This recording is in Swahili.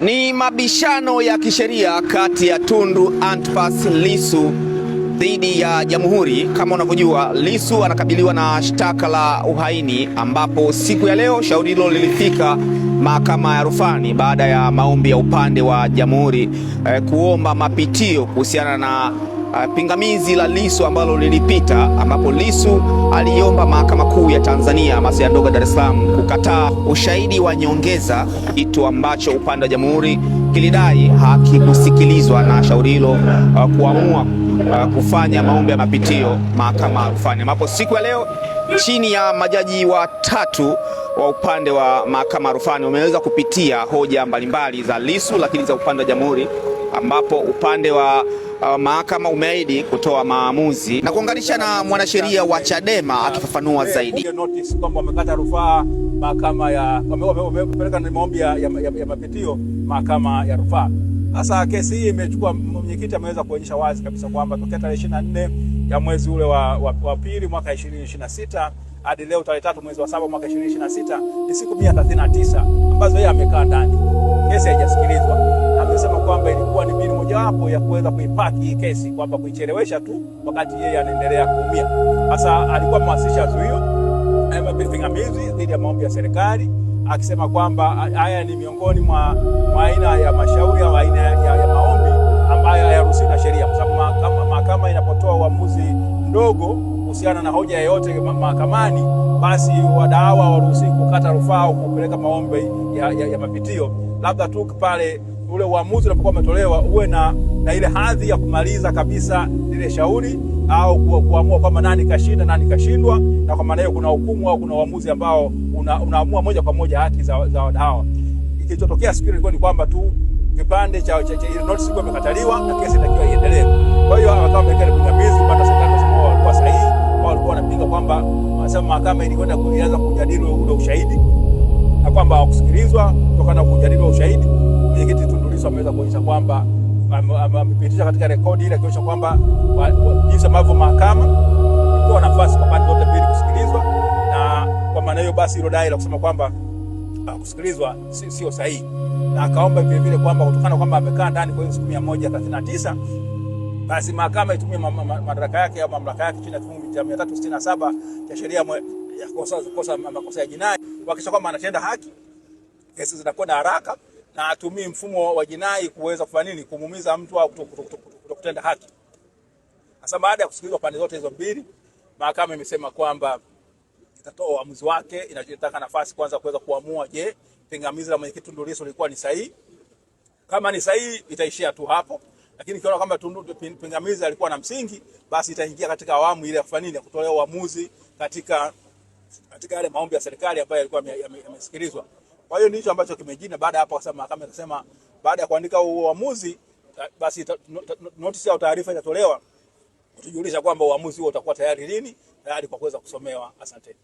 Ni mabishano ya kisheria kati ya Tundu Antipas Lissu dhidi ya Jamhuri. Kama unavyojua, Lissu anakabiliwa na shtaka la uhaini, ambapo siku ya leo shauri hilo lilifika mahakama ya rufani baada ya maombi ya upande wa Jamhuri kuomba mapitio kuhusiana na pingamizi la Lissu ambalo lilipita, ambapo Lissu aliomba Mahakama Kuu ya Tanzania masjala ndogo ya Dar es Salaam kukataa ushahidi wa nyongeza, kitu ambacho upande wa Jamhuri kilidai hakikusikilizwa na shauri hilo kuamua kufanya maombi ya mapitio mahakama ya rufani, ambapo siku ya leo chini ya majaji watatu wa upande wa mahakama ya rufani wameweza kupitia hoja mbalimbali za Lissu, lakini za upande wa Jamhuri, ambapo upande wa mahakama umeahidi kutoa maamuzi na kuunganisha na mwanasheria wa Chadema akifafanua zaidi. Notice kwamba wamekata rufaa mahakama ya wamepeleka maombi ya mapitio mahakama ya rufaa. Sasa kesi hii imechukua, mwenyekiti ameweza kuonyesha wazi kabisa kwamba tokea tarehe 24 ya mwezi ule wa pili mwaka 2026 hadi leo tarehe 3 mwezi wa 7 mwaka 2026 ni siku 139 ambazo yeye amekaa ndani, kesi haijasikilizwa. Amesema kwamba ilikuwa ni mbinu mojawapo ya kuweza kuipaki hii kesi, kwamba kuichelewesha tu wakati yeye anaendelea kuumia. Sasa alikuwa amewasilisha zuio pingamizi dhidi ya maombi ya serikali akisema kwamba haya ni miongoni mwa aina ya mashauri au aina ya maombi ambayo hayaruhusiwi na sheria, kwa sababu mahakama inapotoa uamuzi mdogo kuhusiana na hoja yoyote mahakamani, basi wadawa hawaruhusiwi kukata rufaa au kupeleka maombi ya mapitio, labda tu pale ule uamuzi unapokuwa umetolewa uwe na ile hadhi ya kumaliza kabisa lile shauri au kuamua kwamba nani kashinda nani kashindwa, na kwa maana hiyo kuna hukumu au kuna uamuzi ambao unaamua moja kwa moja haki za wadawa. Kilichotokea siku ile ilikuwa ni kwamba tu kipande cha ile notice ilikuwa imekataliwa na kesi itakiwa iendelee. Kwa hiyo wakawa wameweka pingamizi upande wa serikali, wasema walikuwa sahihi, wao walikuwa wanapinga kwamba wanasema mahakama ilikwenda kuanza kujadili ule ushahidi na kwamba hawakusikilizwa kutokana na kujadili ushahidi. Mwenyekiti Tundu Lissu ameweza kuonyesha kwamba amepitisha katika rekodi ile akionyesha kwamba jinsi ambavyo mahakama ilitoa nafasi kwa pande zote mbili kusikilizwa, na kwa maana hiyo basi hilo dai la kusema kwamba kusikilizwa sio sahihi, na akaomba vile vile kwamba kutokana kwamba amekaa ndani kwa hiyo siku 139 basi mahakama itumie madaraka yake au mamlaka yake chini ya kifungu cha 367 cha sheria ya makosa ya jinai kuhakikisha kwamba anatenda haki, kesi zinakwenda haraka na atumii mfumo wa jinai kuweza kufanya nini, kumuumiza mtu au kutokutenda haki. Sasa baada ya kusikilizwa pande zote hizo mbili, mahakama imesema kwamba itatoa uamuzi wake. Inataka nafasi kwanza kuweza kuamua, je, pingamizi la mwenyekiti Tundu Lissu lilikuwa ni sahihi? Kama ni sahihi, itaishia tu hapo, lakini ikiona kwamba pingamizi alikuwa na msingi, basi itaingia katika awamu ile ya kufanya nini, ya kutolea uamuzi katika yale maombi ya serikali ambayo yalikuwa yamesikilizwa. Kwa hiyo ndicho ambacho kimejina baada ya hapo, kwa sababu mahakama ikasema baada ya kuandika uamuzi basi notice au taarifa itatolewa kutujulisha kwamba uamuzi huo utakuwa tayari lini, tayari kwa kuweza kusomewa. Asante.